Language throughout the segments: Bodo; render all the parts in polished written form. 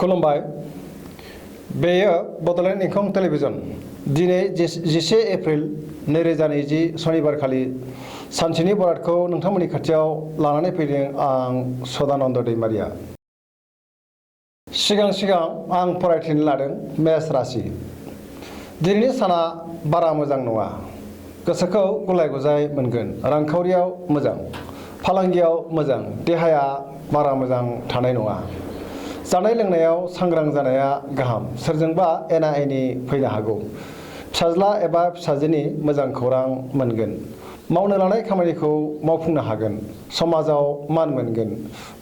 खुलुमबाय। बेयो बड'लेण्ड इंखं टेलिभिजन। दिनै 11 एप्रिल 2020 सनिबारखालि सानसेनि बरादखौ नोंथांमोननि खाथियाव लानानै फैदों आं सदानन्द दैमारिया। सिगां आं फरायथिनो लादों मेष राशि। दिनैनि साना बारा मोजां नङा। गोसोखौ गुलाय गुजाय मोनगोन। रांखावरियाव मोजां, फालांगियाव मोजां, देहाया बारा मोजां थानाय नङा। जानाय लोंनायाव सांग्रां जानाया गाहाम। सोरजोंबा एना एनि फैनो हागौ। फिसाज्ला एबा फिसाजोनि मोजां खौरां मोनगोन। मावनो लानाय खामानिखौ मावफुंनो हागोन। समाजाव मान मोनगोन।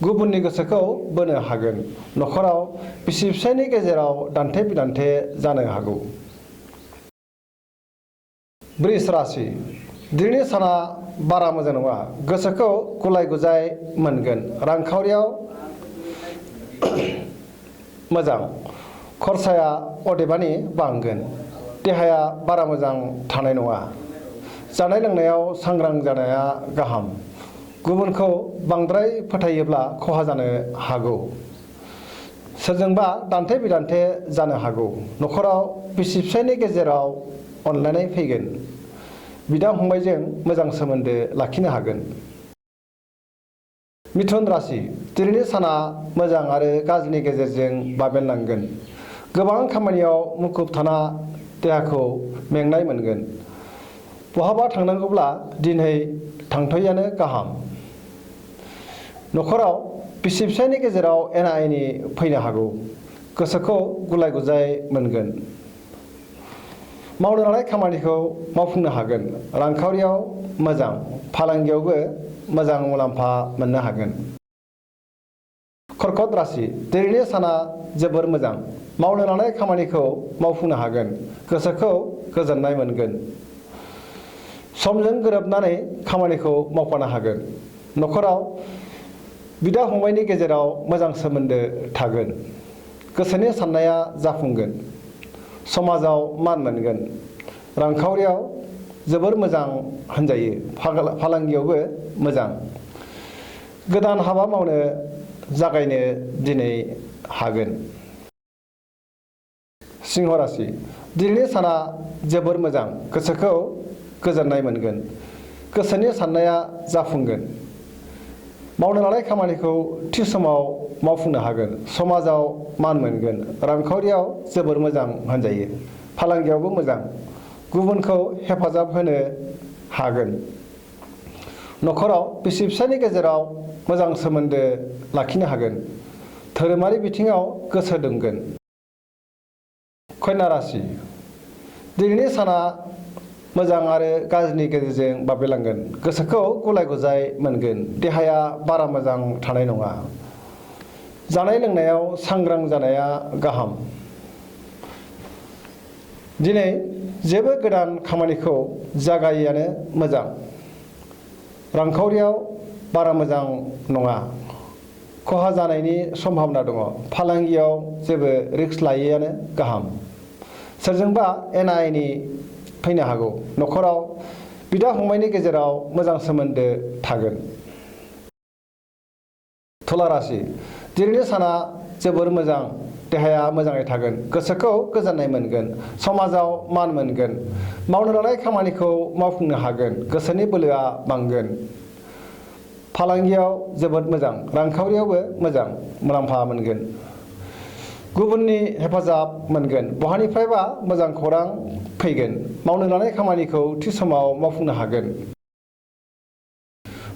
गुबुननि गोसोखौ बोनो हागोन। न'खराव बिसि फिसायनि गेजेराव दान्थे बिदान्थे जानो हागौ। वृष राशि। दिनैनि साना बारा मोजां नङा। गोसोखौ गुलाय गुजाय मोनगोन। रांखावरियाव मोजां, खरसाया अदेबानि बांगोन। देहाया बारा मोजां थानाय नङा। जानाय लोंनायाव सांग्रां जानाया गाहाम। गुबुनखौ बांद्राय फोथायोब्ला खहा जानो हागौ। सोरजोंबा दान्थे बिदान्थे जानो हागौ। न'खराव बिसि फिसायनि गेजेराव अनलायनाय फैगोन। बिदा फंबायजों मोजां सोमोन्दो लाखिनो हागोन। मिथुन राशि। दिनैनि साना मोजां आरो गाज्रिनि गेजेरजों बाबेनलांगोन। गोबां खामानियाव मुखुब थाना देहाखौ मेंनाय मोनगोन। बहाबा थांनांगौब्ला दिनै थांथ'यैआनो गाहाम। न'खराव बिसि फिसायनि गेजेराव एना एनि फैनो हागौ। गोसोखौ गुलाय गुजाय मोनगोन। मावनो लानाय खामानिखौ मावफुंनो हागोन। रांखावरियाव मोजां, फालांगियावबो मोजां मुलाम्फा मोननो हागोन। कर्कट राशि। दिनैनि साना जोबोर मोजां। मावनो लानाय खामानिखौ मावफुंनो हागोन। गोसोखौ गोजोननाय मोनगोन। समजों गोरोबनानै खामानिखौ मावफानो हागोन। न'खराव बिदा फंबायनि गेजेराव मोजां सोमोन्दो थागोन। गोसोनि साननाया जाफुंगोन। समाजाव मान मोनगोन। रांखावरियाव जोबोर मोजां होनजायो। फालांगियावबो मोजां। गोदान हाबा मावनो जागायनो दिनै हागोन। सिंह राशि। दिनैनि साना जोबोर मोजां। गोसोखौ गोजोननाय मोनगोन। गोसोनि साननाया जाफुंगोन। मावनो लानाय खामानिखौ थि समाव मावफुंनो हागोन। समाजाव मान मोनगोन। रांखावरियाव जोबोर मोजां होनजायो। फालांगियावबो मोजां। गुबुनखौ हेफाजाब होनो हागोन। न'खराव बिसि फिसायनि गेजेराव मोजां सोमोन्दो लाखिनो हागोन। धोरोमारि बिथिङाव गोसो दुंगोन। कन्या राशि। दिनैनि साना मोजां आरो गाज्रिनि गेजेरजों बाबेलांगोन। गोसोखौ गुलाय गुजाय मोनगोन। देहाया बारा मोजां थानाय नङा। जानाय लोंनायाव सांग्रां जानाया गाहाम। दिनै जेबो गोदान खामानिखौ जागायैआनो मोजां। रांखावरियाव बारा मोजां नङा। खहा जानायनि सम्भावना दङ। फालांगियाव जेबो रिस्क लायैआनो गाहाम। सोरजोंबा एना एनि फैनो हागौ। न'खराव बिदा फंबायनि गेजेराव मोजां सोमोन्दो थागोन। तुला राशि। दिनैनि साना जोबोर मोजां। देहाया मोजाङै थागोन। गोसोखौ गोजोननाय मोनगोन। समाजाव मान मोनगोन। मावनो लानाय खामानिखौ मावफुंनो हागोन। गोसोनि बोलोआ बांगोन। फालांगियाव जोबोद मोजां। रांखावरियावबो मोजां मुलाम्फा मोनगोन। गुबुननि हेफाजाब मोनगोन। बहानिफ्रायबा मोजां खौरां फैगोन। मावनो लानाय खामानिखौ थि समाव मावफुंनो हागोन।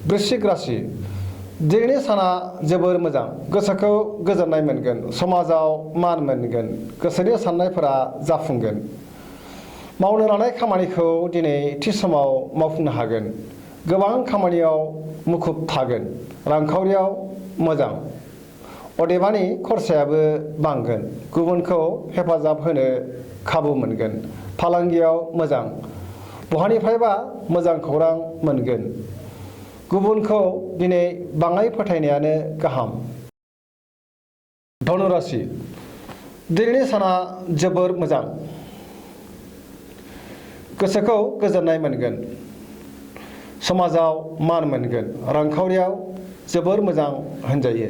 वृश्चिक राशि। दिनैनि साना जोबोर मोजां। गोसोखौ गोजोननाय मोनगोन। समाजाव मान मोनगोन। गोसोनि साननायफोरा जाफुंगोन। मावनो लानाय खामानिखौ दिनै थि समाव मावफुंनो हागोन। गोबां खामानियाव मुखुब थागोन। रांखावरियाव मोजां, अदेबानि खरसायाबो बांगोन। गुबुनखौ हेफाजाब होनो खाबु मोनगोन। फालांगियाव मोजां। बहानिफ्रायबा मोजां खौरां मोनगोन। गुबुनखौ दिनै बाङाय फोथायनायानो गाहाम। धनु राशि। दिनैनि साना जोबोर मोजां। गोसोखौ गोजोननाय मोनगोन। समाजाव मान मोनगोन। रांखावरियाव जोबोर मोजां होनजायो।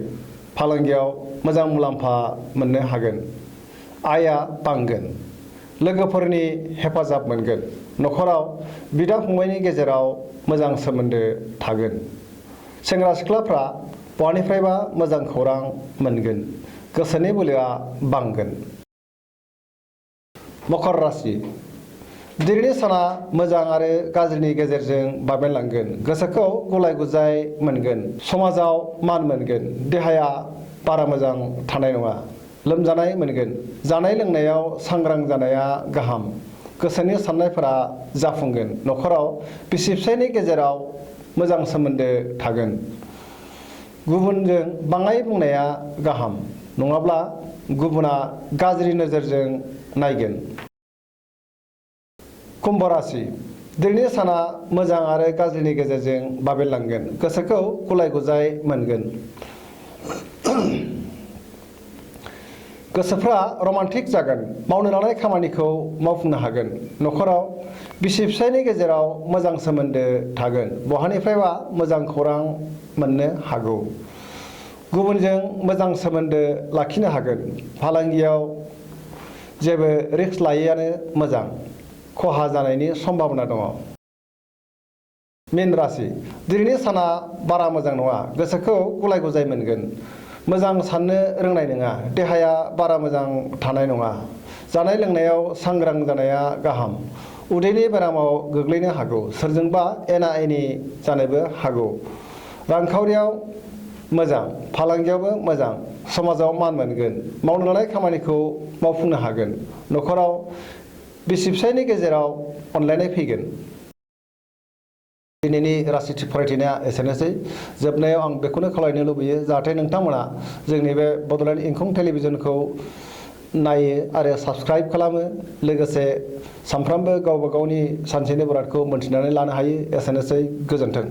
फालांगियाव मोजां मुलाम्फा मोननो हागोन। आयआ बांगोन। लोगोफोरनि हेफाजाब मोनगोन। न'खराव बिदा फंबायनि गेजेराव मोजां सोमोन्दो थागोन। सेंग्रा सिख्लाफ्रा बहानिफ्रायबा मोजां खौरां मोनगोन। गोसोनि बोलोआ बांगोन। मकर राशि दिनैनि साना मोजां आरो गाज्रिनि गेजेरजों बाबेनलांगोन। गोसोखौ गुलाय गुजाय मोनगोन। समाजाव मान मोनगोन। देहाया बारा मोजां थानाय नङा। लोमजानाय मोनगोन। जानाय लोंनायाव सांग्रां जानाया गाहाम। गोसोनि साननायफोरा जाफुंगोन। न'खराव बिसि फिसायनि गेजेराव मोजां सोमोन्दो थागोन। गुबुनजों बाङाय बुंनाया गाहाम, नङाब्ला गुबुना गाज्रि नोजोरजों नायगोन। कुम्भ राशि दिनैनि साना मोजां आरो गाज्रिनि गेजेरजों बाबेनलांगोन। गोसोखौ गुलाय गुजाय मोनगोन। गोसोफ्रा रमान्टिक जागोन। मावनो लानाय खामानिखौ मावफुंनो हागोन। न'खराव बिसि फिसायनि गेजेराव मोजां सोमोन्दो थागोन। बहानिफ्रायबा मोजां खौरां मोननो हागौ। गुबुनजों मोजां सोमोन्दो लाखिनो हागोन। फालांगियाव जेबो रिस्क लायैआनो मोजां। खहा जानायनि सम्भाबना दङ। मीन राशि दिनैनि साना बारा मोजां नङा। गोसोखौ गुलाय गुजाय मोनगोन। मोजां साननो रोंनाय नङा। देहाया बारा मोजां थानाय नङा। जानाय लोंनायाव सांग्रां जानाया गाहाम। उदैनि बेरामाव गोग्लैनो हागौ। सोरजोंबा एना एनि जानोबो हागौ। रांखावरियाव मोजां। फालांगियावबो मोजां। समाजाव मान मोनगोन। मावनो लानाय खामानिखौ मावफुंनो हागोन। न'खराव बिसि फिसायनि गेजेराव अनलायनाय फैगोन। दिनैनि राशिथि फरायथिनाया एसेनोसै। जोबनायाव आं बेखौनो खावलायनो लुबैयो जाहाथे नोंथांमोना जोंनि बे बड'लेण्ड इंखं टेलिभिजनखौ नायो आरो साबस्क्राइब खालामो। लोगोसे सानफ्रामबो गावबा गावनि सानसेनि बरादखौ मोनथिनानै लानो हायो। एसेनोसै। गोजोन्थों।